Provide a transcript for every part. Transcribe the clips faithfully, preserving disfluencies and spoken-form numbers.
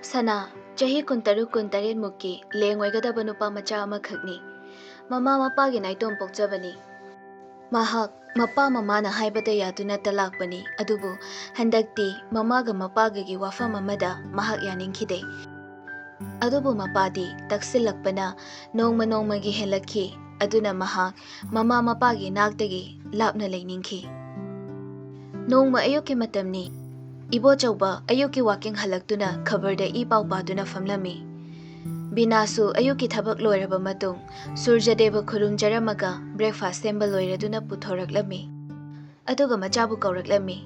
ꯁꯅꯥ, ꯆꯍꯤ ꯀꯨꯟꯇꯔꯨꯛ ꯀꯨꯟꯇꯔꯦꯠ ꯃꯨꯛꯀꯤ ꯂꯦꯡ ꯑꯣꯏꯒꯗꯕ ꯅꯨꯄꯥ ꯃꯆꯥ ꯑꯃꯈꯛꯅꯤ꯫ ꯃꯃꯥ ꯃꯄꯥꯒꯤ ꯅꯥꯏꯇꯣꯝ ꯄꯣꯛꯆꯕꯅꯤ꯫ ꯃꯍꯥꯛ ꯃꯄꯥ ꯃꯃꯥꯅ ꯍꯥꯏꯕꯗ ꯌꯥꯗꯨꯅꯇ ꯂꯥꯛꯄꯅꯤ, ꯑꯗꯨꯕꯨ ꯍꯟꯗꯛꯇꯤ ꯃꯃꯥꯒ ꯃꯄꯥꯒꯒꯤ ꯋꯥꯐꯝ ꯑꯃꯗ ꯃꯍꯥꯛ ꯌꯥꯅꯤꯡꯈꯤꯗꯦ꯫ ꯑꯗꯨꯕꯨ ꯃꯄꯥꯗꯤ ꯇꯛꯁꯤꯜꯂꯛꯄꯅ ꯅꯣꯡꯃ ꯅꯣꯡꯃꯒꯤ ꯍꯦꯜꯂꯛꯈꯤ꯫ ꯑꯗꯨꯅ ꯃꯍꯥꯛ ꯃꯃꯥ ꯃꯄꯥꯒꯤ ꯅꯥꯛꯇꯒꯤ ꯂꯥꯞꯅ ꯂꯩꯅꯤꯡꯈꯤ꯫ ꯅꯣꯡꯃ ꯑꯌꯨꯛꯀꯤ ꯃꯇꯝꯅꯤ꯫ ꯏꯕꯣꯆꯧꯕ ꯑꯌꯨꯛꯀꯤ ꯋꯥꯀꯤꯡ ꯍꯜꯂꯛꯇꯨꯅ ꯈꯕꯔꯗ ꯏ ꯄꯥꯎ ꯄꯥꯗꯨꯅ ꯐꯝꯂꯝꯃꯤ꯫ ꯕꯤꯅꯥꯁꯨ ꯑꯌꯨꯛꯀꯤ ꯊꯕꯛ ꯂꯣꯏꯔꯕ ꯃꯇꯨꯡ ꯁꯨꯔꯖꯗꯦꯕ ꯈꯨꯔꯨꯝꯖꯔꯝꯃꯒ breakfast ꯁꯦꯝꯕ ꯂꯣꯏꯔꯗꯨꯅ ꯄꯨꯊꯣꯔꯛꯂꯝꯃꯤ꯫ ꯑꯗꯨꯒ ꯃꯆꯥꯕꯨ ꯀꯧꯔꯛꯂꯝꯃꯤ꯫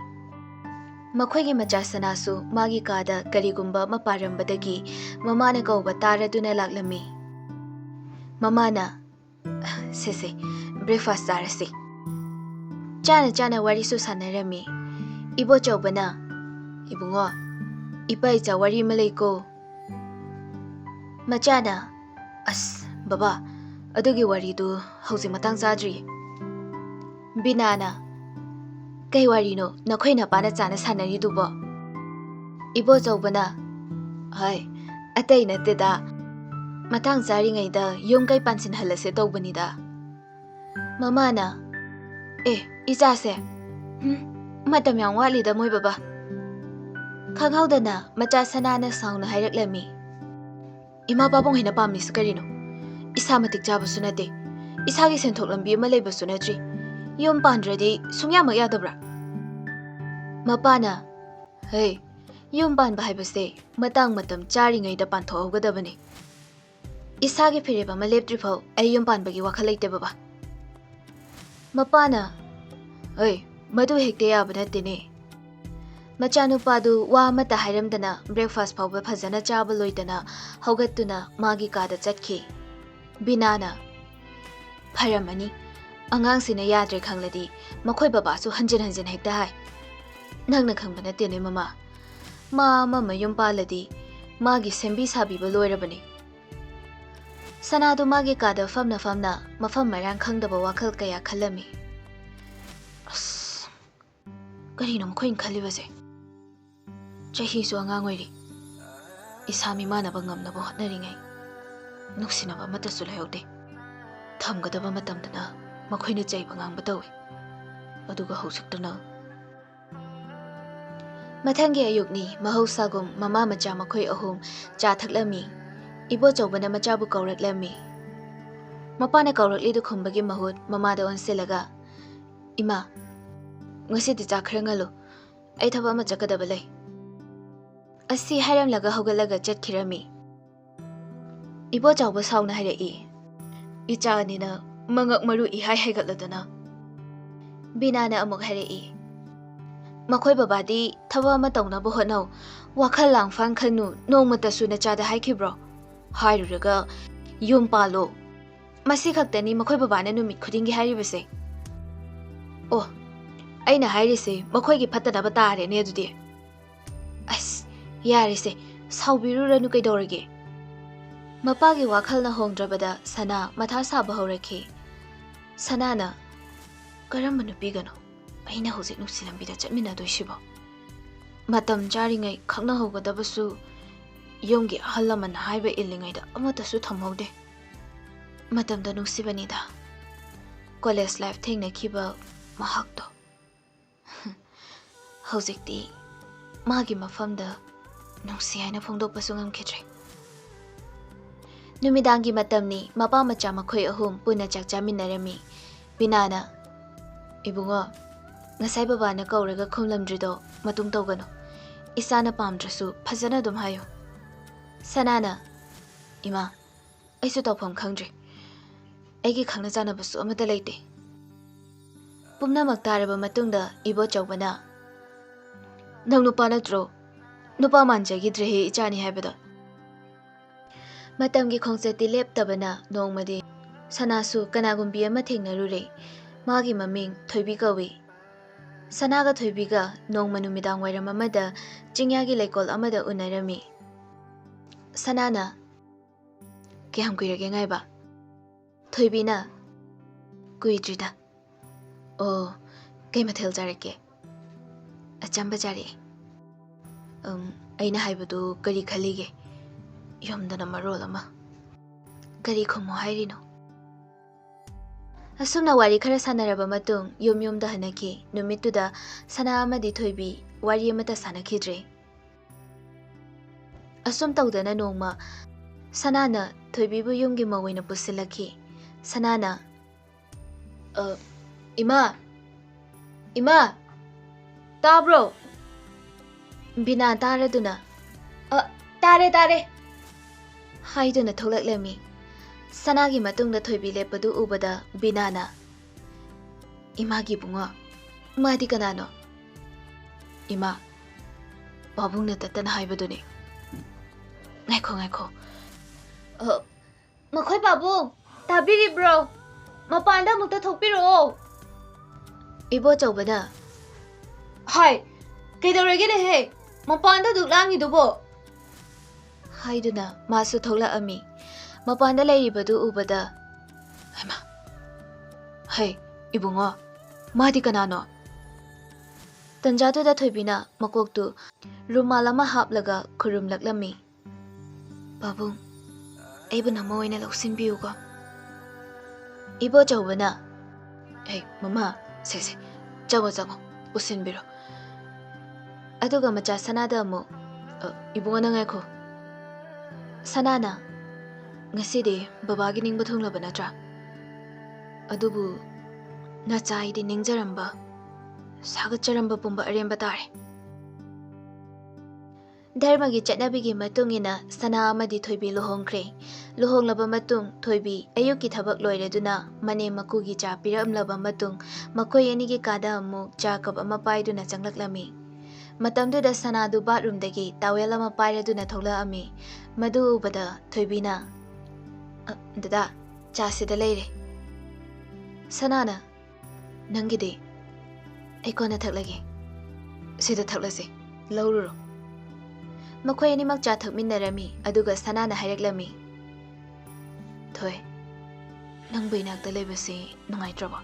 ꯃꯈꯣꯏꯒꯤ ꯃꯆꯥ ꯁꯅꯥꯁꯨ ꯃꯥꯒꯤ ꯀꯥꯗ ꯀꯔꯤꯒꯨꯝꯕ ꯑꯃ ꯄꯥꯔꯝꯕꯗꯒꯤ ꯃꯃꯥꯅ ꯀꯧꯕ ꯇꯥꯔꯗꯨꯅ ꯂꯥꯛꯂꯝꯃꯤ꯫ ꯃꯃꯥꯅ, "ꯁꯦ ꯁꯦ, breakfast ꯆꯥꯔꯁꯤ"꯫ ꯆꯥꯅ ꯆꯥꯅ ꯋꯥꯔꯤꯁꯨ ꯁꯥꯟꯅꯔꯝꯃꯤ꯫ ꯏꯕꯣꯆꯧꯕꯅ, "ꯏꯕꯨꯡꯉꯣ, ꯏꯄꯥ ꯏꯆꯥ ꯋꯥꯔꯤ ꯑꯃ ꯂꯩꯀꯣ"꯫ ꯃꯆꯥꯅ, "ꯑꯁ ꯕꯕꯥ, ꯑꯗꯨꯒꯤ ꯋꯥꯔꯤꯗꯨ ꯍꯧꯖꯤꯛ ꯃꯇꯥꯡ ꯆꯥꯗ꯭ꯔꯤ"꯫ ꯕꯤꯅꯥꯅ, "ꯀꯩ ꯋꯥꯔꯤꯅꯣ ꯅꯈꯣꯏ ꯅꯄꯥꯅ ꯆꯥꯅ ꯁꯥꯟꯅꯔꯤꯗꯨꯕꯣ?" ꯏꯕꯣꯆꯧꯕꯅ, "ꯍꯣꯏ, ꯑꯇꯩ ꯅꯠꯇꯦꯗ, ꯃꯇꯥꯡ ꯆꯥꯔꯤꯉꯩꯗ ꯌꯨꯝ ꯀꯩ ꯄꯥꯟꯁꯤꯟꯍꯜꯂꯁꯦ ꯇꯧꯕꯅꯤꯗ"꯫ ꯃꯃꯥꯅ, "ꯑꯦ, ꯏꯆꯥꯁꯦ, ꯍꯨꯝ, ꯃꯇꯝ ꯌꯥꯝ ꯋꯥꯠꯂꯤꯗ ꯃꯣꯏ ꯕꯕꯥ"꯫ ꯈꯪꯍꯧꯗꯅ ꯃꯆꯥ ꯁꯅꯥꯅ ꯁꯥꯎꯅ ꯍꯥꯏꯔꯛꯂꯝꯃꯤ, "ꯏꯃꯥ ꯄꯥꯕꯨꯡ ꯍꯣꯏꯅ ꯄꯥꯝꯃꯤꯁꯤ ꯀꯔꯤꯅꯣ? ꯏꯁꯥ ꯃꯇꯤꯛ ꯆꯥꯕꯁꯨ ꯅꯠꯇꯦ, ꯏꯁꯥꯒꯤ ꯁꯦꯟꯊꯣꯛ ꯂꯝꯕꯤ ꯑꯃ ꯂꯩꯕꯁꯨ ꯅꯠꯇ꯭ꯔꯤ, ꯌꯨꯝ ꯄꯥꯟꯗ꯭ꯔꯗꯤ ꯁꯨꯡꯌꯥꯃꯛ ꯌꯥꯗꯕ꯭ꯔꯥ?" ꯃꯄꯥꯅ, "ꯍꯩ, ꯌꯨꯝ ꯄꯥꯟꯕ ꯍꯥꯏꯕꯁꯦ ꯃꯇꯥꯡ ꯃꯇꯝ ꯆꯥꯔꯤꯉꯩꯗ ꯄꯥꯟꯊꯣꯛꯍꯧꯒꯗꯕꯅꯤ꯫ ꯏꯁꯥꯒꯤ ꯐꯤꯔꯦꯞ ꯑꯃ ꯂꯦꯞꯇ꯭ꯔꯤꯐꯥꯎ ꯑꯩ ꯌꯨꯝ ꯄꯥꯟꯕꯒꯤ ꯋꯥꯈꯜ ꯂꯩꯇꯦ ꯕꯕꯥ"꯫ ꯃꯄꯥꯅ, "ꯑꯩ, ꯃꯗꯨ ꯍꯦꯛꯇ ꯌꯥꯕ ꯅꯠꯇꯦꯅꯦ"꯫ ꯃꯆꯥꯅꯨꯄꯥꯗꯨ ꯋꯥ ꯑꯃꯠꯇ ꯍꯥꯏꯔꯝꯗꯅ breakfast ꯐꯥꯎꯕ ꯐꯖꯅ ꯆꯥꯕ ꯂꯣꯏꯗꯅ ꯍꯧꯒꯠꯇꯨꯅ ꯃꯥꯒꯤ ꯀꯥꯗ ꯆꯠꯈꯤ꯫ ꯕꯤꯅꯥꯅ, "ꯐꯔꯝꯃꯅꯤ, ꯑꯉꯥꯡꯁꯤꯅ ꯌꯥꯗ꯭ꯔꯦ ꯈꯪꯂꯗꯤ ꯃꯈꯣꯏ ꯕꯕꯥꯁꯨ ꯍꯟꯖꯤꯟ ꯍꯟꯖꯤꯟ ꯍꯦꯛꯇ ꯍꯥꯏ꯫ ꯅꯪꯅ ꯈꯪꯕ ꯅꯠꯇꯦꯅꯦ ꯃꯃꯥ, ꯃꯥ ꯑꯃ ꯃꯌꯨꯝ ꯄꯥꯜꯂꯗꯤ ꯃꯥꯒꯤ ꯁꯦꯝꯕꯤ ꯁꯥꯕꯤꯕ ꯂꯣꯏꯔꯕꯅꯤ"꯫ ꯁꯅꯥꯗꯨ ꯃꯥꯒꯤ ꯀꯥꯗ ꯐꯝꯅ ꯐꯝꯅ ꯃꯐꯝ ꯃꯔꯥꯡ ꯈꯪꯗꯕ ꯋꯥꯈꯜ ꯀꯌꯥ ꯈꯜꯂꯝꯃꯤ꯫ "ꯑꯁ, ꯀꯔꯤꯅꯣ ꯃꯈꯣꯏꯅ ꯈꯜꯂꯤꯕꯁꯦ? ꯆꯍꯤꯁꯨ ꯑꯉꯥꯡ ꯑꯣꯏꯔꯤ꯫ ꯏꯁꯥ ꯃꯤꯃꯥꯟꯅꯕ ꯉꯝꯅꯕ ꯍꯣꯠꯅꯔꯤꯉꯩ ꯅꯨꯡꯁꯤꯅꯕ ꯑꯃꯠꯇꯁꯨ ꯂꯩꯍꯧꯗꯦ꯫ ꯊꯝꯒꯗꯕ ꯃꯇꯝꯗꯅ ꯃꯈꯣꯏꯅ ꯆꯩꯕ ꯉꯥꯡꯕ ꯇꯧꯏ, ꯑꯗꯨꯒ ꯍꯧꯖꯤꯛꯇꯅ꯫ ꯃꯊꯪꯒꯤ ꯑꯌꯨꯛꯅꯤ꯫ ꯃꯍꯧꯁꯥꯒꯨꯝ ꯃꯃꯥ ꯃꯆꯥ ꯃꯈꯣꯏ ꯑꯍꯨꯝ ꯆꯥ ꯊꯛꯂꯝꯃꯤ꯫ ꯏꯕꯣꯆꯧꯕꯅ ꯃꯆꯥꯕꯨ ꯀꯧꯔꯛꯂꯝꯃꯤ꯫ ꯃꯄꯥꯅ ꯀꯧꯔꯛꯂꯤꯗꯨ ꯈꯨꯝꯕꯒꯤ ꯃꯍꯨꯠ ꯃꯃꯥꯗ ꯑꯣꯟꯁꯤꯜꯂꯒ, "ꯏꯃꯥ, ꯉꯁꯤꯗꯤ ꯆꯥꯛ ꯈꯔ ꯉꯜꯂꯨ, ꯑꯩ ꯊꯕꯛ ꯑꯃ ꯆꯠꯀꯗꯕ ꯂꯩ" ꯑꯁꯤ ꯍꯥꯏꯔꯝꯂꯒ ꯍꯧꯒꯠꯂꯒ ꯆꯠꯈꯤꯔꯝꯃꯤ꯫ ꯏꯕꯣꯆꯧꯕ ꯁꯥꯎꯅ ꯍꯥꯏꯔꯛꯏ, "ꯏꯆꯥ ꯑꯅꯤꯅ ꯃꯉꯛ ꯃꯔꯨ ꯏꯍꯥꯏ ꯍꯥꯏꯒꯠꯂꯗꯅ"꯫ ꯕꯤꯅꯥꯅ ꯑꯃꯨꯛ ꯍꯥꯏꯔꯛꯏ, "ꯃꯈꯣꯏ ꯕꯕꯥꯗꯤ ꯊꯕꯛ ꯑꯃ ꯇꯧꯅꯕ ꯍꯣꯠꯅꯧ, ꯋꯥꯈꯜ ꯂꯥꯡꯐꯥꯡ ꯈꯟꯅꯨ, ꯅꯣꯡꯃꯇꯁꯨ ꯅꯆꯥꯗ ꯍꯥꯏꯈꯤꯕ꯭ꯔꯣ? ꯍꯥꯏꯔꯨꯔꯒ ꯌꯨꯝ ꯄꯥꯜꯂꯣ, ꯃꯁꯤ ꯈꯛꯇꯅꯤ ꯃꯈꯣꯏ ꯕꯕꯥꯅ ꯅꯨꯃꯤꯠ ꯈꯨꯗꯤꯡꯒꯤ ꯍꯥꯏꯔꯤꯕꯁꯦ"꯫ "ꯑꯣ, ꯑꯩꯅ ꯍꯥꯏꯔꯤꯁꯦ ꯃꯈꯣꯏꯒꯤ ꯐꯠꯇꯅꯕ ꯇꯥꯔꯦꯅꯦ ꯑꯗꯨꯗꯤ"꯫ "ꯑꯁ, ꯌꯥꯔꯦꯁꯦ, ꯁꯥꯎꯕꯤꯔꯨꯔꯅꯨ ꯀꯩꯗꯧꯔꯒꯦ"꯫ ꯃꯄꯥꯒꯤ ꯋꯥꯈꯜꯅ ꯍꯣꯡꯗ꯭ꯔꯕꯗ ꯁꯅꯥ ꯃꯊꯥ ꯁꯥꯕ ꯍꯧꯔꯛꯈꯤ꯫ ꯁꯅꯥꯅ, "ꯀꯔꯝꯕ ꯅꯨꯄꯤꯒꯅꯣ ꯑꯩꯅ ꯍꯧꯖꯤꯛ ꯅꯨꯡꯁꯤ ꯂꯝꯕꯤꯗ ꯆꯠꯃꯤꯟꯅꯗꯣꯏꯁꯤꯕꯣ? ꯃꯇꯝ ꯆꯥꯔꯤꯉꯩ ꯈꯪꯅꯍꯧꯒꯗꯕꯁꯨ ꯌꯨꯝꯒꯤ ꯑꯍꯜ ꯂꯃꯟꯅ ꯍꯥꯏꯕ ꯏꯜꯂꯤꯉꯩꯗ ꯑꯃꯠꯇꯁꯨ ꯊꯝꯍꯧꯗꯦ꯫ ꯃꯇꯝꯗ ꯅꯨꯡꯁꯤꯕꯅꯤꯗ, ꯀꯣꯂꯦꯖ ꯂꯥꯏꯐ ꯊꯦꯡꯅꯈꯤꯕ ꯃꯍꯥꯛꯇꯣ"꯫ ꯍꯧꯖꯤꯛꯇꯤ ꯃꯥꯒꯤ ꯃꯐꯝꯗ ꯅꯨꯡꯁꯤ ꯍꯥꯏꯅ ꯐꯣꯡꯗꯣꯛꯄꯁꯨ ꯉꯝꯈꯤꯗ꯭ꯔꯦ꯫ ꯅꯨꯃꯤꯗꯥꯡꯒꯤ ꯃꯇꯝꯅꯤ꯫ ꯃꯄꯥ ꯃꯆꯥ ꯃꯈꯣꯏ ꯑꯍꯨꯝ ꯄꯨꯟꯅ ꯆꯥꯛ ꯆꯥꯃꯤꯟꯅꯔꯝꯃꯤ꯫ ꯕꯤꯅꯥꯅ, "ꯏꯕꯨꯡꯉꯣ, ꯉꯁꯥꯏ ꯕꯕꯥꯅ ꯀꯧꯔꯒ ꯈꯨꯝꯂꯝꯗ꯭ꯔꯤꯗꯣ ꯃꯇꯨꯡ ꯇꯧꯒꯅꯨ꯫ ꯏꯆꯥꯅ ꯄꯥꯝꯗ꯭ꯔꯁꯨ ꯐꯖꯅ ꯑꯗꯨꯝ ꯍꯥꯏꯌꯨ"꯫ ꯁꯅꯥꯅ, "ꯏꯃꯥ, ꯑꯩꯁꯨ ꯇꯧꯐꯝ ꯈꯪꯗ꯭ꯔꯦ꯫ ꯑꯩꯒꯤ ꯈꯪꯅ ꯆꯥꯟꯅꯕꯁꯨ ꯑꯃꯠꯇ ꯂꯩꯇꯦ"꯫ ꯄꯨꯝꯅꯃꯛ ꯇꯥꯔꯕ ꯃꯇꯨꯡꯗ ꯏꯕꯣꯆꯧꯕꯅ, "ꯅꯪ ꯅꯨꯄꯥ ꯅꯠꯇ꯭ꯔꯣ? ꯅꯨꯄꯥ ꯃꯥꯟꯖꯈꯤꯗ꯭ꯔꯦꯍꯦ ꯏꯆꯥꯅꯤ ꯍꯥꯏꯕꯗ"꯫ ꯃꯇꯝꯒꯤ ꯈꯣꯡꯆꯠꯇꯤ ꯂꯦꯞꯇꯕꯅ ꯅꯣꯡꯃꯗꯤ ꯁꯅꯥꯁꯨ ꯀꯅꯥꯒꯨꯝꯕꯤ ꯑꯃ ꯊꯦꯡꯅꯔꯨꯔꯦ꯫ ꯃꯥꯒꯤ ꯃꯃꯤꯡ ꯊꯣꯏꯕꯤ ꯀꯧꯏ꯫ ꯁꯅꯥꯒ ꯊꯣꯏꯕꯤꯒ ꯅꯣꯡꯃ ꯅꯨꯃꯤꯗꯥꯡ ꯋꯥꯏꯔꯝ ꯑꯃꯗ ꯆꯤꯡꯌꯥꯒꯤ ꯂꯩꯀꯣꯜ ꯑꯃꯗ ꯎꯅꯔꯝꯃꯤ꯫ ꯁꯅꯥꯅ, "ꯀꯌꯥꯝ ꯀꯨꯏꯔꯒꯦ ꯉꯥꯏꯕ?" ꯊꯣꯏꯕꯤꯅ, "ꯀꯨꯏꯗ꯭ꯔꯤꯗ"꯫ "ꯑꯣ, ꯀꯩ ꯃꯊꯦꯜ ꯆꯥꯔꯛꯀꯦ?" "ꯑꯆꯝꯕ ꯆꯥꯔꯛꯑꯦ"꯫ "ꯎꯝ, ꯑꯩꯅ ꯍꯥꯏꯕꯗꯨ ꯀꯔꯤ ꯈꯜꯂꯤꯒꯦ? ꯌꯨꯝꯗꯅ ꯃꯔꯣꯜ ꯑꯃ꯫ ꯀꯔꯤ ꯈꯨꯝꯃꯣ ꯍꯥꯏꯔꯤꯅꯣ? ꯑꯁꯨꯝꯅ ꯋꯥꯔꯤ ꯈꯔ ꯁꯥꯟꯅꯔꯕ ꯃꯇꯨꯡ ꯌꯨꯝ ꯌꯨꯝꯗ ꯍꯟꯅꯈꯤ꯫ ꯅꯨꯃꯤꯠꯇꯨꯗ ꯁꯅꯥ ꯑꯃꯗꯤ ꯊꯣꯏꯕꯤ ꯋꯥꯔꯤ ꯑꯃꯠꯇ ꯁꯥꯟꯅꯈꯤꯗ꯭ꯔꯦ꯫ ꯑꯁꯨꯝ ꯇꯧꯗꯅ ꯅꯣꯡꯃ ꯁꯅꯥꯅ ꯊꯣꯏꯕꯤꯕꯨ ꯌꯨꯝꯒꯤ ꯃꯧ ꯑꯣꯏꯅ ꯄꯨꯁꯤꯜꯂꯛꯈꯤ꯫ ꯁꯅꯥꯅ, "ꯑ, ꯏꯃꯥ, ꯏꯃꯥ, ꯇꯥꯕ꯭ꯔꯣ?" ꯕꯤꯅꯥ ꯇꯥꯔꯗꯨꯅ, "ꯑ, ꯇꯥꯔꯦ, ꯇꯥꯔꯦ," ꯍꯥꯏꯗꯨꯅ ꯊꯣꯛꯂꯛꯂꯝꯃꯤ꯫ ꯁꯅꯥꯒꯤ ꯃꯇꯨꯡꯗ ꯊꯣꯏꯕꯤ ꯂꯦꯞꯄꯗꯨ ꯎꯕꯗ ꯕꯤꯅꯥꯅ, "ꯏꯃꯥꯒꯤ ꯏꯕꯨꯡꯉꯣ, ꯃꯥꯗꯤ ꯀꯅꯥꯅꯣ?" "ꯏꯃꯥ, ꯄꯥꯕꯨꯡꯅ ꯇꯠꯇꯅ ꯍꯥꯏꯕꯗꯨꯅꯤ꯫ ꯉꯥꯏꯈꯣ, ꯉꯥꯏꯈꯣ꯫ ꯑ, ꯃꯈꯣꯏ ꯄꯥꯕꯨꯡ, ꯇꯥꯕꯤꯔꯤꯕ꯭ꯔꯣ? ꯃꯄꯥꯟꯗ ꯑꯃꯨꯛꯇ ꯊꯣꯛꯄꯤꯔꯛꯑꯣ꯫" ꯏꯕꯣꯆꯧꯕꯅ, "ꯍꯥꯏ, ꯀꯩꯗꯧꯔꯒꯦꯅꯦꯍꯦ? ꯃꯄꯥꯟꯗ ꯑꯗꯨꯛ ꯂꯥꯡꯉꯤꯗꯨꯕꯣ?" ꯍꯥꯏꯗꯨꯅ ꯃꯥꯁꯨ ꯊꯣꯛꯂꯛꯑꯝꯃꯤ꯫ ꯃꯄꯥꯟꯗ ꯂꯩꯔꯤꯕꯗꯨ ꯎꯕꯗ, "ꯍꯩꯃꯥ, ꯍꯩ, ꯏꯕꯨꯡꯉꯣ, ꯃꯥꯗꯤ ꯀꯅꯥꯅꯣ?" ꯇꯟꯖꯥꯗꯨꯗ ꯊꯣꯏꯕꯤꯅ ꯃꯀꯣꯛꯇꯨ ꯔꯨꯃꯥꯜ ꯑꯃ ꯍꯥꯞꯂꯒ ꯈꯨꯔꯨꯝꯂꯛꯂꯝꯃꯤ꯫ "ꯄꯥꯕꯨꯡ, ꯑꯩꯕꯨ ꯅꯃꯧ ꯑꯣꯏꯅ ꯂꯧꯁꯤꯟꯕꯤꯌꯨꯀꯣ꯫" ꯏꯕꯣꯆꯧꯕꯅ, "ꯑꯦ, ꯃꯃꯥ, ꯁꯦ, ꯁꯦ, ꯆꯪꯉꯣ, ꯆꯪꯉꯣ, ꯄꯨꯁꯤꯟꯕꯤꯔꯣ꯫" ꯑꯗꯨꯒ ꯃꯆꯥ ꯁꯅꯥꯗ ꯑꯃꯨꯛ, "ꯑ, ꯏꯕꯨꯡꯉꯣ, ꯅꯪ ꯉꯥꯏꯈꯣ꯫ ꯁꯅꯥꯅ, ꯉꯁꯤꯗꯤ ꯕꯕꯥꯒꯤ ꯅꯤꯡꯕ ꯊꯨꯡꯂꯕ ꯅꯠꯇ꯭ꯔꯥ? ꯑꯗꯨꯕꯨ ꯅꯆꯥ ꯑꯩꯗꯤ ꯅꯤꯡꯖꯔꯝꯕ, ꯁꯥꯒꯠꯆꯔꯝꯕ ꯄꯨꯝꯕ ꯑꯔꯦꯝꯕ ꯇꯥꯔꯦ꯫" ꯙꯔꯃꯒꯤ ꯆꯠꯅꯕꯤꯒꯤ ꯃꯇꯨꯡ ꯏꯟꯅ ꯁꯅꯥ ꯑꯃꯗꯤ ꯊꯣꯏꯕꯤ ꯂꯨꯍꯣꯡꯈ꯭ꯔꯦ꯫ ꯂꯨꯍꯣꯡꯂꯕ ꯃꯇꯨꯡ ꯊꯣꯏꯕꯤ ꯑꯌꯨꯛꯀꯤ ꯊꯕꯛ ꯂꯣꯏꯔꯗꯨꯅ ꯃꯅꯦꯝ ꯃꯀꯨꯒꯤ ꯆꯥ ꯄꯤꯔꯛꯂꯕ ꯃꯇꯨꯡ ꯃꯈꯣꯏ ꯑꯅꯤꯒꯤ ꯀꯥꯗ ꯑꯃꯨꯛ ꯆꯥ ꯀꯞ ꯑꯃ ꯄꯥꯏꯗꯨꯅ ꯆꯪꯂꯛꯂꯝꯃꯤ꯫ ꯃꯇꯝꯗꯨꯗ ꯁꯅꯥꯗꯨ ꯕꯥꯠꯔꯨꯝꯗꯒꯤ ꯇꯥꯋꯦꯜ ꯑꯃ ꯄꯥꯏꯔꯗꯨꯅ ꯊꯣꯛꯂꯛꯑꯝꯃꯤ꯫ ꯃꯗꯨ ꯎꯕꯗ ꯊꯣꯏꯕꯤꯅ, "ꯑ, ꯗꯗꯥ, ꯆꯥ ꯁꯤꯗ ꯂꯩꯔꯦ꯫" ꯁꯅꯥꯅ, "ꯅꯪꯒꯤꯗꯤ ꯑꯩ ꯀꯣꯟꯅ ꯊꯛꯂꯒꯦ꯫ ꯁꯤꯗ ꯊꯛꯂꯁꯦ꯫ ꯂꯧꯔꯨꯔꯣ꯫" ꯃꯈꯣꯏ ꯑꯅꯤꯃꯛ ꯆꯥ ꯊꯛꯃꯤꯟꯅꯔꯝꯃꯤ꯫ ꯑꯗꯨꯒ ꯁꯅꯥꯅ ꯍꯥꯏꯔꯛꯂꯝꯃꯤ, "ꯊꯣꯏ, ꯅꯪꯕꯨ ꯏꯅꯥꯛꯇ ꯂꯩꯕꯁꯤ ꯅꯨꯡꯉꯥꯏꯇ꯭ꯔꯕꯣ?"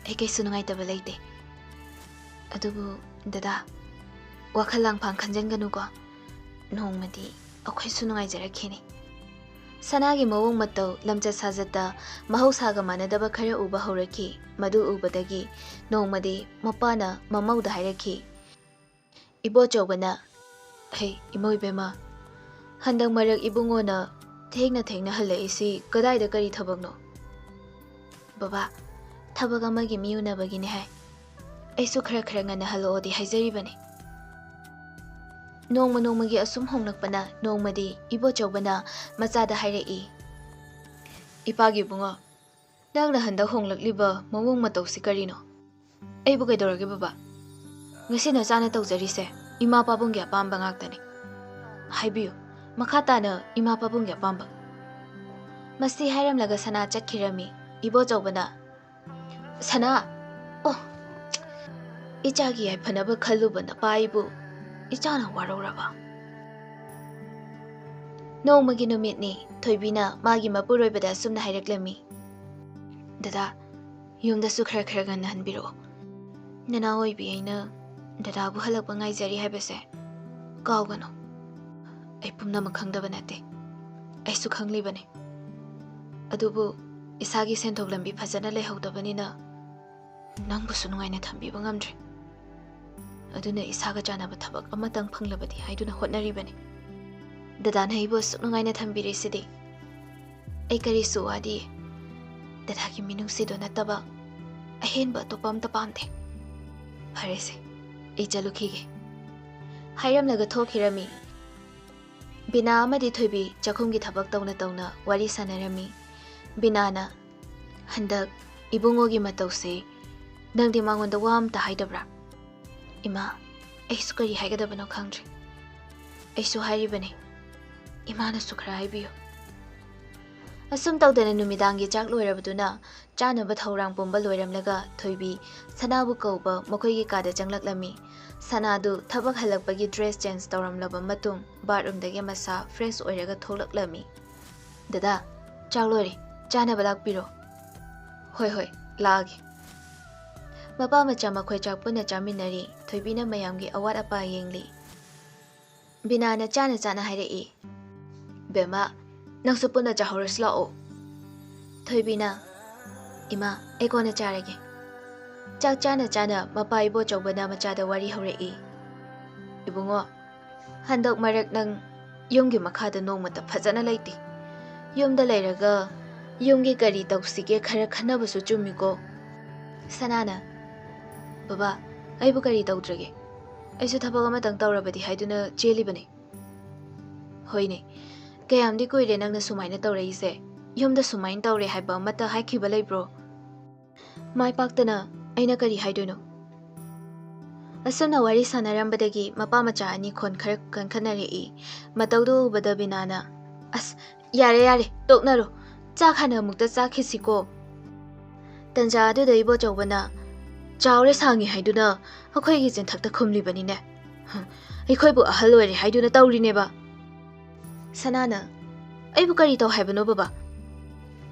"ꯑꯩ ꯀꯩꯁꯨ ꯅꯨꯡꯉꯥꯏꯇꯕ ꯂꯩꯇꯦ꯫ ꯑꯗꯨꯕꯨ ꯗꯗꯥ, ꯋꯥꯈꯜ ꯂꯥꯡꯐꯥꯡ ꯈꯟꯖꯟꯒꯅꯨꯀꯣ꯫ ꯅꯣꯡꯃꯗꯤ ꯑꯩꯈꯣꯏꯁꯨ ꯅꯨꯡꯉꯥꯏꯖꯔꯛꯈꯤꯅꯤ꯫ ꯁꯅꯥꯒꯤ ꯃꯑꯣꯡ ꯃꯇꯧ, ꯂꯝꯆꯠ ꯁꯥꯖꯠꯇ ꯃꯍꯧꯁꯥꯒ ꯃꯥꯟꯅꯗꯕ ꯈꯔ ꯎꯕ ꯍꯧꯔꯛꯈꯤ꯫ ꯃꯗꯨ ꯎꯕꯗꯒꯤ ꯅꯣꯡꯃꯗꯤ ꯃꯄꯥꯅ ꯃꯃꯧꯗ ꯍꯥꯏꯔꯛꯈꯤ꯫ ꯏꯕꯣꯆꯧꯕꯅ, "ꯍꯩ, ꯏꯃꯧ ꯏꯕꯦꯝꯃ, ꯍꯟꯗꯛ ꯃꯔꯛ ꯏꯕꯨꯡꯉꯣꯅ ꯊꯦꯡꯅ ꯊꯦꯡꯅ ꯍꯜꯂꯛꯏꯁꯤ ꯀꯗꯥꯏꯗ ꯀꯔꯤ ꯊꯕꯛꯅꯣ?" "ꯕꯕꯥ, ꯊꯕꯛ ꯑꯃꯒꯤ ꯃꯤ ꯎꯅꯕꯒꯤꯅꯦ ꯍꯥꯏ꯫ ꯑꯩꯁꯨ ꯈꯔ ꯈꯔ ꯉꯟꯅ ꯍꯜꯂꯛꯑꯣꯗꯤ ꯍꯥꯏꯖꯔꯤꯕꯅꯤ꯫" ꯅꯣꯡꯃ ꯅꯣꯡꯃꯒꯤ ꯑꯁꯨꯝ ꯍꯣꯡꯂꯛꯄꯅ ꯅꯣꯡꯃꯗꯤ ꯏꯕꯣꯆꯧꯕꯅ ꯃꯆꯥꯗ ꯍꯥꯏꯔꯛꯏ, "ꯏꯄꯥꯒꯤ ꯏꯕꯨꯡꯉꯣ, ꯅꯪꯅ ꯍꯟꯗꯛ ꯍꯣꯡꯂꯛꯂꯤꯕ ꯃꯑꯣꯡ ꯃꯇꯧꯁꯤ ꯀꯔꯤꯅꯣ?" "ꯑꯩꯕꯨ ꯀꯩꯗꯧꯔꯒꯦ ꯕꯕꯥ? ꯉꯁꯤ ꯅꯆꯥꯅ ꯇꯧꯖꯔꯤꯁꯦ ꯏꯃꯥ ꯄꯥꯕꯨꯡꯒꯤ ꯑꯄꯥꯝꯕ ꯉꯥꯛꯇꯅꯤ꯫ ꯍꯥꯏꯕꯤꯌꯨ, ꯃꯈꯥ ꯇꯥꯅ ꯏꯃꯥ ꯄꯥꯕꯨꯡꯒꯤ ꯑꯄꯥꯝꯕ꯫" ꯃꯁꯤ ꯍꯥꯏꯔꯝꯂꯒ ꯁꯅꯥ ꯆꯠꯈꯤꯔꯝꯃꯤ꯫ ꯏꯕꯣꯆꯧꯕꯅ, "ꯁꯅꯥ, ꯑꯣ, ꯏꯆꯥꯒꯤ ꯌꯥꯏꯐꯅꯕ ꯈꯜꯂꯨꯕ ꯅꯄꯥ ꯑꯩꯕꯨ ꯏꯆꯥꯅ ꯋꯥꯔꯧꯔꯕ?" ꯅꯣꯡꯃꯒꯤ ꯅꯨꯃꯤꯠꯅꯤ꯫ ꯊꯣꯏꯕꯤꯅ ꯃꯥꯒꯤ ꯃꯄꯨꯔꯣꯏꯕꯗ ꯑꯁꯨꯝꯅ ꯍꯥꯏꯔꯛꯂꯝꯃꯤ, "ꯗꯗꯥ, ꯌꯨꯝꯗꯁꯨ ꯈꯔ ꯈꯔ ꯉꯟꯅ ꯍꯟꯕꯤꯔꯛꯑꯣ꯫ ꯅꯅꯥꯎ ꯑꯣꯏꯕꯤ ꯑꯩꯅ ꯗꯗꯥꯕꯨ ꯍꯜꯂꯛꯄ ꯉꯥꯏꯖꯔꯤ ꯍꯥꯏꯕꯁꯦ ꯀꯥꯎꯒꯅꯨ꯫ ꯑꯩ ꯄꯨꯝꯅꯃꯛ ꯈꯪꯗꯕ ꯅꯠꯇꯦ, ꯑꯩꯁꯨ ꯈꯪꯂꯤꯕꯅꯤ꯫ ꯑꯗꯨꯕꯨ ꯏꯁꯥꯒꯤ ꯁꯦꯟꯊꯣꯛ ꯂꯝꯕꯤ ꯐꯖꯅ ꯂꯩꯍꯧꯗꯕꯅꯤꯅ ꯅꯪꯕꯨꯁꯨ ꯅꯨꯡꯉꯥꯏꯅ ꯊꯝꯕꯤꯕ ꯉꯝꯗ꯭ꯔꯦ꯫ ꯑꯗꯨꯅ ꯏꯁꯥꯒ ꯆꯥꯟꯅꯕ ꯊꯕꯛ ꯑꯃꯇꯪ ꯐꯪꯂꯕꯗꯤ ꯍꯥꯏꯗꯨꯅ ꯍꯣꯠꯅꯔꯤꯕꯅꯤ꯫ ꯗꯗꯥꯅ ꯑꯩꯕꯨ ꯑꯁꯨꯛ ꯅꯨꯡꯉꯥꯏꯅ ꯊꯝꯕꯤꯔꯤꯁꯤꯗꯤ ꯑꯩ ꯀꯔꯤꯁꯨ ꯋꯥꯗꯤꯌꯦ꯫ ꯗꯗꯥꯒꯤ ꯃꯤꯅꯨꯡꯁꯤꯗꯨ ꯅꯠꯇꯕ ꯑꯍꯦꯟꯕ ꯑꯇꯣꯞꯄ ꯑꯝꯇ ꯄꯥꯝꯗꯦ꯫ ꯐꯔꯦꯁꯦ, ꯑꯩ ꯆꯠꯂꯨꯈꯤꯒꯦ꯫" ꯍꯥꯏꯔꯝꯂꯒ ꯊꯣꯛꯈꯤꯔꯝꯃꯤ꯫ ꯕꯤꯅꯥ ꯑꯃꯗꯤ ꯊꯣꯏꯕꯤ ꯆꯥꯛꯈꯨꯝꯒꯤ ꯊꯕꯛ ꯇꯧꯅ ꯇꯧꯅ ꯋꯥꯔꯤ ꯁꯥꯟꯅꯔꯝꯃꯤ꯫ ꯕꯤꯅꯥꯅ, "ꯍꯟꯗꯛ ꯏꯕꯨꯡꯉꯣꯒꯤ ꯃꯇꯧꯁꯦ ꯅꯪꯗꯤ ꯃꯉꯣꯟꯗ ꯋꯥ ꯑꯝꯇ ꯍꯥꯏꯗꯕ꯭ꯔꯥ?" "ꯏꯃꯥ, ꯑꯩꯁꯨ ꯀꯔꯤ ꯍꯥꯏꯒꯗꯕꯅꯣ ꯈꯪꯗ꯭ꯔꯦ꯫ ꯑꯩꯁꯨ ꯍꯥꯏꯔꯤꯕꯅꯤ, ꯏꯃꯥꯅꯁꯨ ꯈꯔ ꯍꯥꯏꯕꯤꯌꯨ꯫" ꯑꯁꯨꯝ ꯇꯧꯗꯅ ꯅꯨꯃꯤꯗꯥꯡꯒꯤ ꯆꯥꯛ ꯂꯣꯏꯔꯕꯗꯨꯅ ꯆꯥꯅꯕ ꯊꯧꯔꯥꯡ ꯄꯨꯝꯕ ꯂꯣꯏꯔꯝꯂꯒ ꯊꯣꯏꯕꯤ ꯁꯅꯥꯕꯨ ꯀꯧꯕ ꯃꯈꯣꯏꯒꯤ ꯀꯥꯗ ꯆꯪꯂꯛꯂꯝꯃꯤ꯫ ꯁꯅꯥꯗꯨ ꯊꯕꯛ ꯍꯜꯂꯛꯄꯒꯤ dress change ꯇꯧꯔꯝꯂꯕ ꯃꯇꯨꯡ bathroomꯗꯒꯤ ꯃꯁꯥ fresh ꯑꯣꯏꯔꯒ ꯊꯣꯛꯂꯛꯂꯝꯃꯤ꯫ "ꯗꯗꯥ, ꯆꯥꯛ ꯂꯣꯏꯔꯦ, ꯆꯥꯅꯕ ꯂꯥꯛꯄꯤꯔꯣ꯫" "ꯍꯣꯏ, ꯍꯣꯏ, ꯂꯥꯛꯑꯒꯦ꯫" ꯃꯄꯥ ꯃꯆꯥ ꯃꯈꯣꯏ ꯆꯥꯛ ꯄꯨꯟꯅ ꯆꯥꯃꯤꯟꯅꯔꯤ꯫ ꯊꯣꯏꯕꯤꯅ ꯃꯌꯥꯝꯒꯤ ꯑꯋꯥꯠ ꯑꯄꯥ ꯌꯦꯡꯂꯤ꯫ ꯕꯤꯅꯥꯅ ꯆꯥꯅ ꯆꯥꯅ ꯍꯥꯏꯔꯛꯏ꯫ "ꯕꯦꯝꯃ, ꯅꯪꯁꯨ ꯄꯨꯟꯅ ꯆꯥꯍꯧꯔꯁꯤ ꯂꯥꯛꯑꯣ꯫" ꯊꯣꯏꯕꯤꯅ, "ꯏꯃꯥ, ꯑꯩ ꯀꯣꯟꯅ ꯆꯥꯔꯒꯦ꯫" ꯆꯥꯛ ꯆꯥꯅ ꯆꯥꯅ ꯃꯄꯥ ꯏꯕꯣꯆꯧꯕꯅ ꯃꯆꯥꯗ ꯋꯥꯔꯤ ꯍꯧꯔꯛꯏ꯫ "ꯏꯕꯨꯡꯉꯣ, ꯍꯟꯗꯛ ꯃꯔꯛ ꯅꯪ ꯌꯨꯝꯒꯤ ꯃꯈꯥꯗ ꯅꯣꯡꯃꯇ ꯐꯖꯅ ꯂꯩꯇꯦ꯫ ꯌꯨꯝꯗ ꯂꯩꯔꯒ ꯌꯨꯝꯒꯤ ꯀꯔꯤ ꯇꯧꯁꯤꯒꯦ ꯈꯔ ꯈꯟꯅꯕꯁꯨ ꯆꯨꯝꯃꯤꯀꯣ?" ꯁꯅꯥꯅ, "ꯕꯕꯥ, ꯑꯩꯕꯨ ꯀꯔꯤ ꯇꯧꯗ꯭ꯔꯒꯦ? ꯑꯩꯁꯨ ꯊꯕꯛ ꯑꯃꯇꯪ ꯇꯧꯔꯕꯗꯤ ꯍꯥꯏꯗꯨꯅ ꯆꯦꯜꯂꯤꯕꯅꯤ꯫" "ꯍꯣꯏꯅꯦ, ꯀꯌꯥꯝꯗꯤ ꯀꯨꯏꯔꯦ ꯅꯪꯅ ꯁꯨꯃꯥꯏꯅ ꯇꯧꯔꯛꯏꯁꯦ꯫ ꯌꯨꯝꯗ ꯁꯨꯃꯥꯏꯅ ꯇꯧꯔꯦ ꯍꯥꯏꯕ ꯑꯃꯠꯇ ꯍꯥꯏꯈꯤꯕ ꯂꯩꯕ꯭ꯔꯣ?" "ꯃꯥꯏ ꯄꯥꯛꯇꯅ ꯑꯩꯅ ꯀꯔꯤ ꯍꯥꯏꯗꯣꯏꯅꯣ?" ꯑꯁꯨꯝꯅ ꯋꯥꯔꯤ ꯁꯥꯟꯅꯔꯝꯕꯗꯒꯤ ꯃꯄꯥ ꯃꯆꯥ ꯑꯅꯤ ꯈꯣꯟ ꯈꯔ ꯀꯟꯈꯠꯅꯔꯛꯏ꯫ ꯃꯇꯧꯗꯨ ꯎꯕꯗ ꯕꯤꯅꯥꯅ, "ꯑꯁ, ꯌꯥꯔꯦ, ꯌꯥꯔꯦ, ꯇꯣꯛꯅꯔꯣ꯫ ꯆꯥꯛ ꯍꯥꯟꯅ ꯑꯃꯨꯛꯇ ꯆꯥꯈꯤꯁꯤꯀꯣ꯫" ꯇꯟꯖꯥ ꯑꯗꯨꯗ ꯏꯕꯣꯆꯧꯕꯅ, "ꯆꯥꯎꯔꯦ ꯁꯥꯡꯉꯦ ꯍꯥꯏꯗꯨꯅ ꯑꯩꯈꯣꯏꯒꯤ ꯆꯤꯟꯊꯛꯇ ꯈꯨꯝꯂꯤꯕꯅꯤꯅꯦ꯫ ꯍꯝ, ꯑꯩꯈꯣꯏꯕꯨ ꯑꯍꯜ ꯑꯣꯏꯔꯦ ꯍꯥꯏꯗꯨꯅ ꯇꯧꯔꯤꯅꯦꯕ꯫" ꯁꯅꯥꯅ, "ꯑꯩꯕꯨ ꯀꯔꯤ ꯇꯧ ꯍꯥꯏꯕꯅꯣ ꯕꯕꯥ?"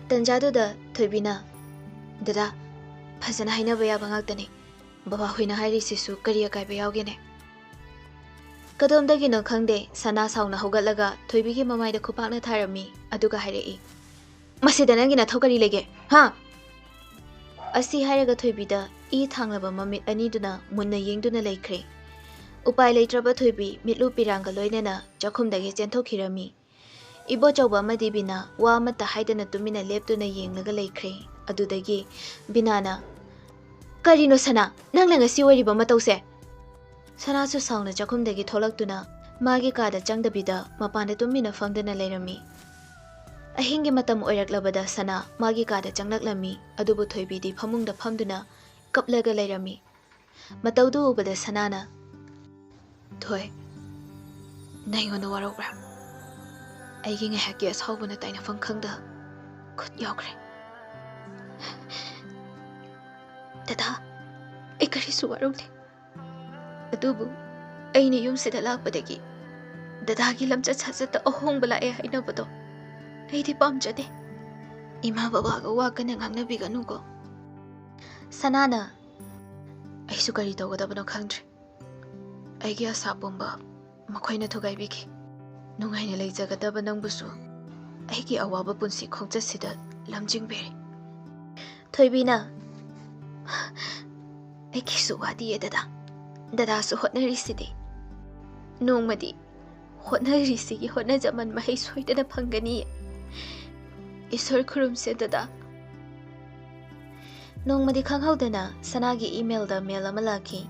ꯇꯟꯖꯥꯗꯨꯗ ꯊꯣꯏꯕꯤꯅ, "ꯗꯗꯥ, ꯐꯖꯅ ꯍꯥꯏꯅꯕ ꯌꯥꯕ ꯉꯥꯛꯇꯅꯤ꯫ ꯕꯕꯥ ꯍꯣꯏꯅ ꯍꯥꯏꯔꯤꯁꯤꯁꯨ ꯀꯔꯤ ꯑꯀꯥꯏꯕ ꯌꯥꯎꯒꯦꯅꯦ?" ꯀꯗꯣꯝꯗꯒꯤꯅꯣ ꯈꯪꯗꯦ, ꯁꯅꯥ ꯁꯥꯎꯅ ꯍꯧꯒꯠꯂꯒ ꯊꯣꯏꯕꯤꯒꯤ ꯃꯃꯥꯏꯗ ꯈꯨꯄꯥꯛꯅ ꯊꯥꯔꯝꯃꯤ, ꯑꯗꯨꯒ ꯍꯥꯏꯔꯛꯏ, "ꯃꯁꯤꯗ ꯅꯪꯒꯤ ꯅꯊꯧ ꯀꯔꯤ ꯂꯩꯒꯦ, ꯍꯥ?" ꯑꯁꯤ ꯍꯥꯏꯔꯒ ꯊꯣꯏꯕꯤꯗ ꯏ ꯊꯥꯡꯂꯕ ꯃꯃꯤꯠ ꯑꯅꯤꯗꯨꯅ ꯃꯨꯟꯅ ꯌꯦꯡꯗꯨꯅ ꯂꯩꯈ꯭ꯔꯦ꯫ ꯎꯄꯥꯏ ꯂꯩꯇ꯭ꯔꯕ ꯊꯣꯏꯕꯤ ꯃꯤꯠꯂꯨ ꯄꯤꯔꯥꯡꯒ ꯂꯣꯏꯅꯅ ꯆꯥꯛꯈꯨꯝꯗꯒꯤ ꯆꯦꯟꯊꯣꯛꯈꯤꯔꯝꯃꯤ꯫ ꯏꯕꯣꯆꯧꯕ ꯑꯃꯗꯤ ꯕꯤꯅꯥ ꯋꯥ ꯑꯃꯠꯇ ꯍꯥꯏꯗꯅ ꯇꯨꯃꯤꯟꯅ ꯂꯦꯞꯇꯨꯅ ꯌꯦꯡꯂꯒ ꯂꯩꯈ꯭ꯔꯦ꯫ ꯑꯗꯨꯗꯒꯤ ꯕꯤꯅꯥꯅ, "ꯀꯔꯤꯅꯣ ꯁꯅꯥ, ꯅꯪꯅ ꯉꯁꯤ ꯑꯣꯏꯔꯤꯕ ꯃꯇꯧꯁꯦ?" ꯁꯅꯥꯁꯨ ꯁꯥꯎꯅ ꯆꯥꯛꯈꯨꯝꯗꯒꯤ ꯊꯣꯛꯂꯛꯇꯨꯅ ꯃꯥꯒꯤ ꯀꯥꯗ ꯆꯪꯗꯕꯤꯗ ꯃꯄꯥꯟꯗ ꯇꯨꯃꯤꯟꯅ ꯐꯝꯗꯨꯅ ꯂꯩꯔꯝꯃꯤ꯫ ꯑꯍꯤꯡꯒꯤ ꯃꯇꯝ ꯑꯣꯏꯔꯛꯂꯕꯗ ꯁꯅꯥ ꯃꯥꯒꯤ ꯀꯥꯗ ꯆꯪꯂꯛꯂꯝꯃꯤ, ꯑꯗꯨꯕꯨ ꯊꯣꯏꯕꯤꯗꯤ ꯐꯃꯨꯡꯗ ꯐꯝꯗꯨꯅ ꯀꯞꯂꯒ ꯂꯩꯔꯝꯃꯤ꯫ ꯃꯇꯧꯗꯨ ꯎꯕꯗ ꯁꯅꯥꯅ, "ꯊꯣꯏ, ꯅꯪ ꯑꯩꯉꯣꯟꯗ ꯋꯥꯔꯧꯕ꯭ꯔꯥ? ꯑꯩꯒꯤ ꯉꯥꯏꯍꯥꯛꯀꯤ ꯑꯁꯥꯎꯕꯅ ꯇꯥꯏꯅꯐꯝ ꯈꯪꯗ ꯈꯨꯠ ꯌꯥꯎꯈ꯭ꯔꯦ꯫" "ꯗꯗꯥ, ꯑꯩ ꯀꯔꯤꯁꯨ ꯋꯥꯔꯧꯗꯦ꯫ ꯑꯗꯨꯕꯨ ꯑꯩꯅ ꯌꯨꯝꯁꯤꯗ ꯂꯥꯛꯄꯗꯒꯤ ꯗꯗꯥꯒꯤ ꯂꯝꯆꯠ ꯁꯥꯖꯠꯇ ꯑꯍꯣꯡꯕ ꯂꯥꯛꯑꯦ ꯍꯥꯏꯅꯕꯗꯣ ꯑꯩꯗꯤ ꯄꯥꯝꯖꯗꯦ꯫ ꯏꯃꯥ ꯕꯕꯥꯒ ꯋꯥ ꯀꯟꯅ ꯉꯥꯡꯅꯕꯤꯒꯅꯨꯀꯣ꯫" ꯁꯅꯥꯅ, "ꯑꯩꯁꯨ ꯀꯔꯤ ꯇꯧꯒꯗꯕꯅꯣ ꯈꯪꯗ꯭ꯔꯦ꯫ ꯑꯩꯒꯤ ꯑꯁꯥ ꯄꯨꯝꯕ ꯃꯈꯣꯏꯅ ꯊꯨꯒꯥꯏꯕꯤꯈꯤ꯫ ꯅꯨꯡꯉꯥꯏꯅ ꯂꯩꯖꯒꯗꯕ ꯅꯪꯕꯨꯁꯨ ꯑꯩꯒꯤ ꯑꯋꯥꯕ ꯄꯨꯟꯁꯤ ꯈꯣꯡꯆꯠꯁꯤꯗ ꯂꯝꯖꯤꯡꯕꯤꯔꯦ꯫ ꯊꯣꯏꯕꯤꯅ, "ꯑꯩꯒꯤꯁꯨ ꯋꯥꯗꯤꯌꯦ ꯗꯗꯥ꯫ ꯗꯗꯥꯁꯨ ꯍꯣꯠꯅꯔꯤꯁꯤꯗꯤ꯫ ꯅꯣꯡꯃꯗꯤ ꯍꯣꯠꯅꯔꯤꯁꯤꯒꯤ ꯍꯣꯠꯅꯖꯃꯟ ꯃꯍꯩ ꯁꯣꯏꯗꯅ ꯐꯪꯒꯅꯤꯌꯦ꯫ ꯏꯁꯣꯔ ꯈꯨꯔꯨꯝꯁꯦ ꯗꯗꯥ꯫" ꯅꯣꯡꯃꯗꯤ ꯈꯪꯍꯧꯗꯅ ꯁꯅꯥꯒꯤ ꯏꯃꯦꯜꯗ ꯃꯦꯜ ꯑꯃ ꯂꯥꯛꯈꯤ꯫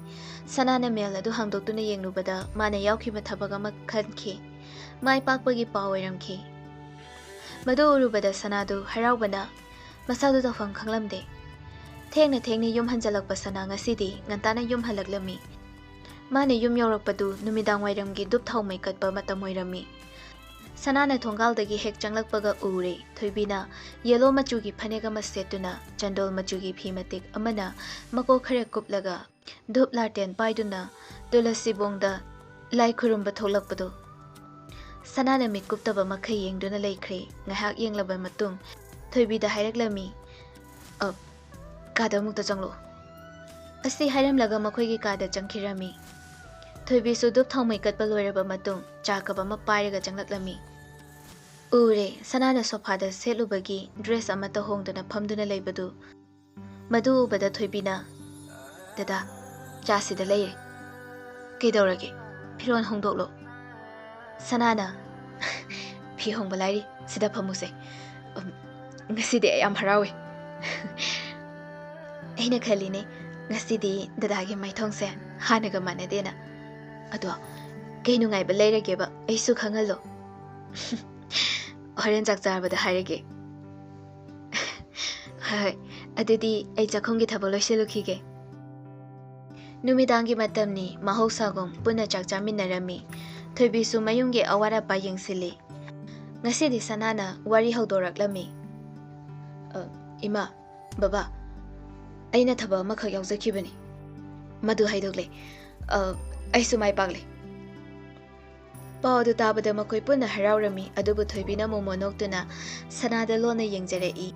ꯁꯅꯥꯅ ꯃꯦꯜ ꯑꯗꯨ ꯍꯥꯡꯗꯣꯛꯇꯨꯅ ꯌꯦꯡꯂꯨꯕꯗ ꯃꯥꯅ ꯌꯥꯎꯈꯤꯕ ꯊꯕꯛ ꯑꯃ ꯈꯟꯈꯤ꯫ ꯃꯥꯏ ꯄꯥꯛꯄꯒꯤ ꯄꯥꯎ ꯑꯣꯏꯔꯝꯈꯤ꯫ ꯃꯗꯨ ꯎꯔꯨꯕꯗ ꯁꯅꯥꯗꯨ ꯍꯔꯥꯎꯕꯅ ꯃꯁꯥꯗꯨ ꯇꯧꯐꯝ ꯈꯪꯂꯝꯗꯦ꯫ ꯊꯦꯡꯅ ꯊꯦꯡꯅ ꯌꯨꯝ ꯍꯟꯖꯜꯂꯛꯄ ꯁꯅꯥ ꯉꯁꯤꯗꯤ ꯉꯟꯇꯥꯅ ꯌꯨꯝ ꯍꯜꯂꯛꯂꯝꯃꯤ꯫ ꯃꯥꯅ ꯌꯨꯝ ꯌꯧꯔꯛꯄꯗꯨ ꯅꯨꯃꯤꯗꯥꯡ ꯋꯥꯏꯔꯝꯒꯤ ꯙꯨꯞ ꯊꯥꯎꯃꯩ ꯀꯠꯄ ꯃꯇꯝ ꯑꯣꯏꯔꯝꯃꯤ꯫ ꯁꯅꯥꯅ ꯊꯣꯡꯒꯥꯜꯗꯒꯤ ꯍꯦꯛ ꯆꯪꯂꯛꯄꯒ ꯎꯔꯦ ꯊꯣꯏꯕꯤꯅ ꯌꯦꯂꯣ ꯃꯆꯨꯒꯤ ꯐꯅꯦꯛ ꯑꯃ ꯁꯦꯠꯇꯨꯅ ꯆꯟꯗꯣꯜ ꯃꯆꯨꯒꯤ ꯐꯤ ꯃꯇꯦꯛ ꯑꯃꯅ ꯃꯀꯣꯛ ꯈꯔ ꯀꯨꯞꯂꯒ ꯙꯨꯞ ꯂꯥꯇꯦꯟ ꯄꯥꯏꯗꯨꯅ ꯇꯨꯂꯁꯤꯕꯣꯡꯗ ꯂꯥꯏ ꯈꯨꯔꯨꯝꯕ ꯊꯣꯛꯂꯛꯄꯗꯨ꯫ ꯁꯅꯥꯅ ꯃꯤꯠ ꯀꯨꯞꯇꯕ ꯃꯈꯩ ꯌꯦꯡꯗꯨꯅ ꯂꯩꯈ꯭ꯔꯦ꯫ ꯉꯥꯏꯍꯥꯛ ꯌꯦꯡꯂꯕ ꯃꯇꯨꯡ ꯊꯣꯏꯕꯤꯗ ꯍꯥꯏꯔꯛꯂꯝꯃꯤ, "ꯑ, ꯀꯥꯗ ꯑꯃꯨꯛꯇ ꯆꯪꯂꯛꯑꯣ꯫" ꯑꯁꯤ ꯍꯥꯏꯔꯝꯂꯒ ꯃꯈꯣꯏꯒꯤ ꯀꯥꯗ ꯆꯪꯈꯤꯔꯝꯃꯤ꯫ ꯊꯣꯏꯕꯤꯁꯨ ꯙꯨꯞ ꯊꯥꯎꯃꯩ ꯀꯠꯄ ꯂꯣꯏꯔꯕ ꯃꯇꯨꯡ ꯆꯥ ꯀꯞ ꯑꯃ ꯄꯥꯏꯔꯒ ꯆꯪꯂꯛꯂꯝꯃꯤ꯫ ꯎꯔꯦ, ꯁꯅꯥꯅ ꯁꯣꯐꯥꯗ ꯁꯦꯠꯂꯨꯕꯒꯤ ꯗ꯭ꯔꯦꯁ ꯑꯃꯠꯇ ꯍꯣꯡꯗꯅ ꯐꯝꯗꯨꯅ ꯂꯩꯕꯗꯨ꯫ ꯃꯗꯨ ꯎꯕꯗ ꯊꯣꯏꯕꯤꯅ, "ꯗꯗꯥ, ꯆꯥꯁꯤꯗ ꯂꯩꯔꯦ꯫ ꯀꯩꯗꯧꯔꯒꯦ? ꯐꯤꯔꯣꯜ ꯍꯣꯡꯗꯣꯛꯂꯣ꯫" ꯁꯅꯥꯅ, "ꯐꯤ ꯍꯣꯡꯕ ꯂꯥꯏꯔꯤ, ꯁꯤꯗ ꯐꯝꯃꯨꯁꯦ꯫ ꯎꯝ, ꯉꯁꯤꯗꯤ ꯑꯩ ꯌꯥꯝ ꯍꯔꯥꯎꯋꯦ꯫" "ꯑꯩꯅ ꯈꯜꯂꯤꯅꯦ, ꯉꯁꯤꯗꯤ ꯗꯗꯥꯒꯤ ꯃꯥꯏꯊꯣꯡꯁꯦ ꯍꯥꯟꯅꯒ ꯃꯥꯟꯅꯗꯦꯅ꯫ ꯑꯗꯣ ꯀꯩ ꯅꯨꯡꯉꯥꯏꯕ ꯂꯩꯔꯒꯦꯕ? ꯑꯩꯁꯨ ꯈꯪꯍꯜꯂꯣ꯫" "ꯍꯣꯔꯦꯟ ꯆꯥꯛ ꯆꯥꯕꯗ ꯍꯥꯏꯔꯒꯦ꯫" "ꯍꯣꯏ, ꯍꯣꯏ, ꯑꯗꯨꯗꯤ ꯑꯩ ꯆꯥꯛꯈꯨꯝꯒꯤ ꯊꯕꯛ ꯂꯣꯏꯁꯤꯜꯂꯨꯈꯤꯒꯦ꯫" ꯅꯨꯃꯤꯗꯥꯡꯒꯤ ꯃꯇꯝꯅꯤ, ꯃꯍꯧꯁꯥꯒꯨꯝ ꯄꯨꯟꯅ ꯆꯥꯛ ꯆꯥꯃꯤꯟꯅꯔꯝꯃꯤ꯫ ꯊꯣꯏꯕꯤꯁꯨ ꯃꯌꯨꯝꯒꯤ ꯑꯋꯥꯠ ꯑꯄꯥ ꯌꯦꯡꯁꯤꯜꯂꯤ꯫ ꯉꯁꯤꯗꯤ ꯁꯅꯥꯅ ꯋꯥꯔꯤ ꯍꯧꯗꯣꯔꯛꯂꯝꯃꯤ꯫ "ꯑ, ꯏꯃꯥ, ꯕꯕꯥ, ꯑꯩꯅ ꯊꯕꯛ ꯑꯃꯈꯛ ꯌꯥꯎꯖꯈꯤꯕꯅꯤ꯫ ꯃꯗꯨ ꯍꯥꯏꯗꯣꯛꯂꯦ꯫ ꯑ, ꯑꯩꯁꯨ ꯃꯥꯏ ꯄꯥꯛꯂꯦ꯫" ꯄꯥꯎ ꯑꯗꯨ ꯇꯥꯕꯗ ꯃꯈꯣꯏ ꯄꯨꯟꯅ ꯍꯔꯥꯎꯔꯝꯃꯤ, ꯑꯗꯨꯕꯨ ꯊꯣꯏꯕꯤꯅ ꯃꯣꯃꯣꯟ ꯅꯣꯛꯇꯨꯅ ꯁꯅꯥꯗ ꯂꯣꯟꯅ ꯌꯦꯡꯖꯔꯛꯏ꯫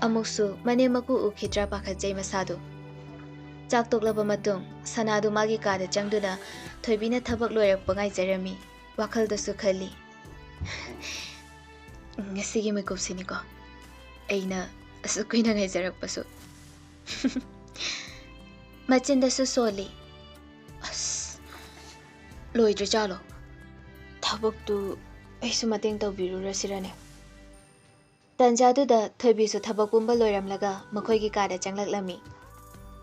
ꯑꯃꯨꯛꯁꯨ ꯃꯅꯦꯝ ꯃꯀꯨ ꯎꯈꯤꯗ꯭ꯔꯥ ꯄꯥꯈꯠꯆꯩ ꯃꯁꯥꯗꯨ꯫ ꯆꯥꯛ ꯇꯣꯛꯂꯕ ꯃꯇꯨꯡ ꯁꯅꯥꯗꯨ ꯃꯥꯒꯤ ꯀꯥꯗ ꯆꯪꯗꯨꯅ ꯊꯣꯏꯕꯤꯅ ꯊꯕꯛ ꯂꯣꯏꯔꯛꯄ ꯉꯥꯏꯖꯔꯝꯃꯤ꯫ ꯋꯥꯈꯜꯗꯁꯨ ꯈꯜꯂꯤ, "ꯉꯁꯤꯒꯤ ꯃꯤꯀꯨꯞꯁꯤꯅꯤꯀꯣ ꯑꯩꯅ ꯑꯁꯨꯛ ꯀꯨꯏꯅ ꯉꯥꯏꯖꯔꯛꯄꯁꯨ꯫" ꯃꯆꯤꯟꯗꯁꯨ ꯁꯣꯜꯂꯤ, "ꯑꯁ, ꯂꯣꯏꯗ꯭ꯔꯤꯖꯥꯠꯂꯣ? ꯊꯕꯛꯇꯨ ꯑꯩꯁꯨ ꯃꯇꯦꯡ ꯇꯧꯕꯤꯔꯨꯔꯁꯤꯔꯅꯦ?" ꯇꯟꯖꯥꯗꯨꯗ ꯊꯣꯏꯕꯤꯁꯨ ꯊꯕꯛ ꯄꯨꯝꯕ ꯂꯣꯏꯔꯝꯂꯒ ꯃꯈꯣꯏꯒꯤ ꯀꯥꯗ ꯆꯪꯂꯛꯂꯝꯃꯤ꯫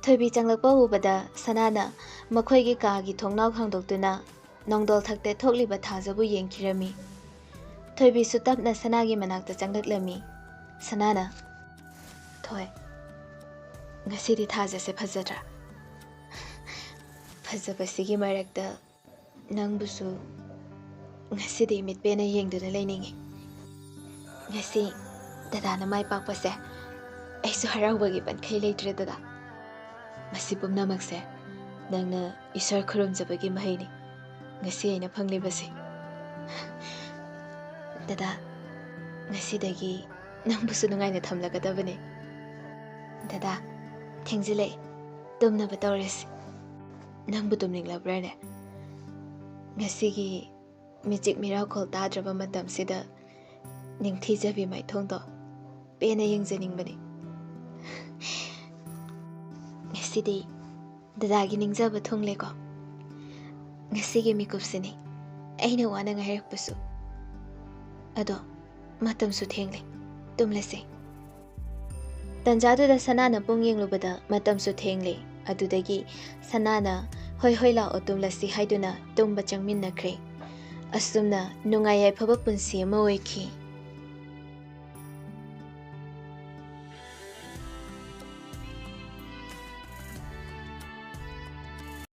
ꯊꯣꯏꯕꯤ ꯆꯪꯂꯛꯄ ꯎꯕꯗ ꯁꯅꯥꯅ ꯃꯈꯣꯏꯒꯤ ꯀꯥꯒꯤ ꯊꯣꯡꯅꯥꯎ ꯍꯥꯡꯗꯣꯛꯇꯨꯅ ꯅꯣꯡꯗꯣꯜ ꯊꯛꯇ ꯊꯣꯛꯂꯤꯕ ꯊꯥꯖꯕꯨ ꯌꯦꯡꯈꯤꯔꯝꯃꯤ꯫ ꯊꯣꯏꯕꯤꯁꯨ ꯇꯞꯅ ꯁꯅꯥꯒꯤ ꯃꯅꯥꯛꯇ ꯆꯪꯂꯛꯂꯝꯃꯤ꯫ ꯁꯅꯥꯅ, "ꯊꯣꯏ, ꯉꯁꯤꯗꯤ ꯊꯥꯖꯁꯦ ꯐꯖꯗ꯭ꯔꯥ? ꯐꯖꯕꯁꯤꯒꯤ ꯃꯔꯛꯇ ꯅꯪꯕꯨꯁꯨ ꯉꯁꯤꯗꯤ ꯃꯤꯠ ꯄꯦꯟꯅ ꯌꯦꯡꯗꯨꯅ ꯂꯩꯅꯤꯡꯉꯤ꯫ ꯉꯁꯤ ꯗꯗꯥꯅ ꯃꯥꯏ ꯄꯥꯛꯄꯁꯦ ꯑꯩꯁꯨ ꯍꯔꯥꯎꯕꯒꯤ ꯄꯟꯈꯩ ꯂꯩꯇ꯭ꯔꯦ ꯗꯗꯥ꯫ ꯃꯁꯤ ꯄꯨꯝꯅꯃꯛꯁꯦ ꯅꯪꯅ ꯏꯁꯣꯔ ꯈꯨꯔꯨꯝꯖꯕꯒꯤ ꯃꯍꯩꯅꯤ ꯉꯁꯤ ꯑꯩꯅ ꯐꯪꯂꯤꯕꯁꯦ꯫ ꯗꯗꯥ, ꯉꯁꯤꯗꯒꯤ ꯅꯪꯕꯨꯁꯨ ꯅꯨꯡꯉꯥꯏꯅ ꯊꯝꯂꯒꯗꯕꯅꯤ꯫ ꯗꯗꯥ, ꯊꯦꯡꯖꯤꯜꯂꯛꯑꯦ, ꯇꯨꯝꯅꯕ ꯇꯧꯔꯁꯤ꯫ ꯅꯪꯕꯨ ꯇꯨꯝꯅꯤꯡꯂꯕ꯭ꯔꯥꯅꯦ? ꯉꯁꯤꯒꯤ ꯃꯤꯆꯤꯛ ꯃꯤꯔꯥꯎꯈꯣꯜ ꯇꯥꯗ꯭ꯔꯕ ꯃꯇꯝꯁꯤꯗ ꯅꯤꯡꯊꯤꯖꯕꯤ ꯃꯥꯏꯊꯣꯡꯗꯣ ꯄꯦꯟꯅ ꯌꯦꯡꯖꯅꯤꯡꯕꯅꯤ꯫ ꯉꯁꯤꯗꯤ ꯗꯗꯥꯒꯤ ꯅꯤꯡꯖꯕ ꯊꯨꯡꯂꯦꯀꯣ꯫ ꯉꯁꯤꯒꯤ ꯃꯤꯀꯨꯞꯁꯤꯅꯤ ꯑꯩꯅ ꯋꯥꯅ ꯉꯥꯏꯔꯛꯄꯁꯨ꯫ ꯑꯗꯣ ꯃꯇꯝꯁꯨ ꯊꯦꯡꯂꯦ, ꯇꯨꯝꯂꯁꯦ꯫" ꯇꯟꯖꯥꯗꯨꯗ ꯁꯅꯥꯅ ꯄꯨꯡ ꯌꯦꯡꯂꯨꯕꯗ ꯃꯇꯝꯁꯨ ꯊꯦꯡꯂꯦ꯫ ꯑꯗꯨꯗꯒꯤ ꯁꯅꯥꯅ "ꯍꯣꯏ ꯍꯣꯏ ꯂꯥꯛꯑꯣ, ꯇꯨꯝꯂꯁꯤ" ꯍꯥꯏꯗꯨꯅ ꯇꯨꯝꯕ ꯆꯪꯃꯤꯟꯅꯈ꯭ꯔꯦ꯫ ꯑꯁꯨꯝꯅ ꯅꯨꯡꯉꯥꯏ ꯌꯥꯏꯐꯕ ꯄꯨꯟꯁꯤ ꯑꯃ ꯑꯣꯏꯈꯤ꯫